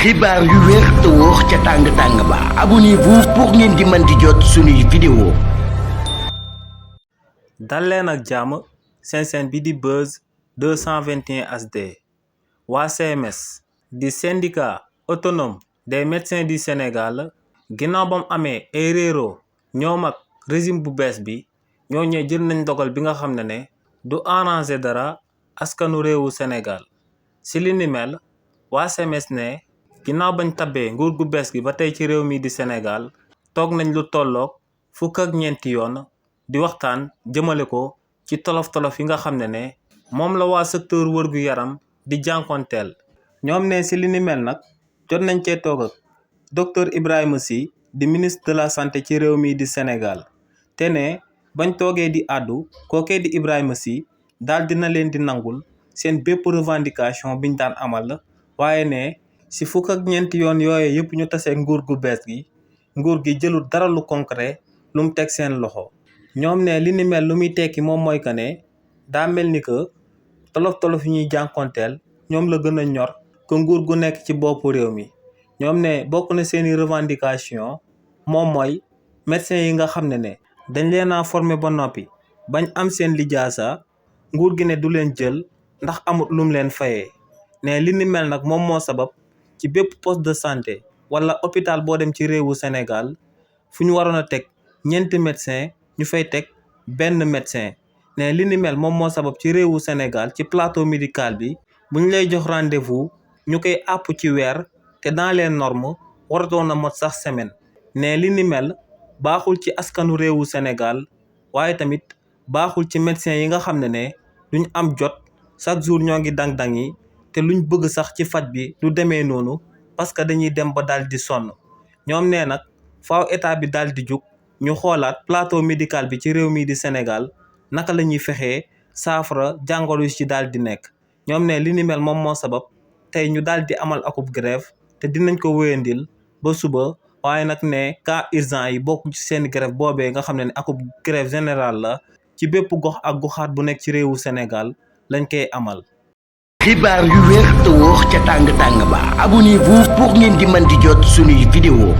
xibaar yu wér te wóor ca tàng-tàng ba abonnez-vous pour ngeen di mën di jot suñuy vidéo. dal leen ak jàmm seen bi di Buzz 221 HD waa CMS di syndicat autonome des médecins du Sénégal ginnaaw bam amee ay réeroo ñoom ak régime bu bees bi ñoo ñee jël nañ dogal bi nga xam ne du arranger dara askanu réewu Sénégal si li ni mel waa CMS ne ginnaaw bañ tabbee nguur gu bees gi ba tey ci réew mi di Sénégal toog nañ lu tolloog fukk ak ñeenti yoon di waxtaan jëmale ko ci tolof-tolof yi nga xam ne moom la waa secteur wërgu yaram di jànkonteel ñoom ne si li ni mel nag jot nañ cee toog ak docteur Ibrahima Sy di ministre de la santé ci réew mi di Sénégal te ne bañ toogee di àddu kookee di Ibrahima Sy daal dina leen di nangul seen bépp revendication biñ daan amal waaye ne si fukk ak ñeenti yoon yooye yëpp ñu tasee nguur gu bees gi nguur gi jëlul dara lu concret lu mu teg seen loxo ñoom ne li ni mel lu muy tekki moom mooy que ne daa mel ni que tolof-tolof yi ñuy jànkonteel ñoom la gën a ñor que nguur gu nekk ci boppu réew mi ñoom ne bokk na seeni revendication moom mooy médecins yi nga xam ne dañ leen a formé ba noppi bañ am seen lijaasa nguur gi ne du leen jël ndax amut lum leen fayee ne li ni mel nag moom moo sabab ci bépp poste de santé wala hôpital boo dem ci réewu Sénégal fu ñu waroon a teg ñeenti médecin ñu fay teg benn médecin ne li ni mel moom moo sabab ci réewu Sénégal ci plateau médical bi bu ñu lay jox rendez-vous ñu koy àpp ci weer te dans les normes waratoon na mot sax semaine ne li ni mel baaxul ci askanu réewu Sénégal waaye tamit baaxul ci médecin yi nga xam ne duñ am jot chaque jour ñoo ngi dang-dang yi te luñ bëgg sax ci faj bi du demee noonu parce que dañuy dem ba daal di sonn ñoom nee nag faaw état bi daal di jug ñu xoolaat plateau médical bi ci réew mi di Sénégal naka la ñuy fexee saafara jàngoro yu ci daal di nekk ñoom ne li ni mel moom moo sabab tey ñu daal di amal akub grève te dinañ ko wéyandil ba suba waaye nag ne cas urgent yi bokk ci seen grève boobee nga xam ne akub grève générale la ci bépp gox ak goxaat bu nekk ci réewu Sénégal lañ koy amal. xibaar yu wér te wóor ca tàng-tàng ba abonnez-vous pour ngeen di mën di jot suñuy vidéo.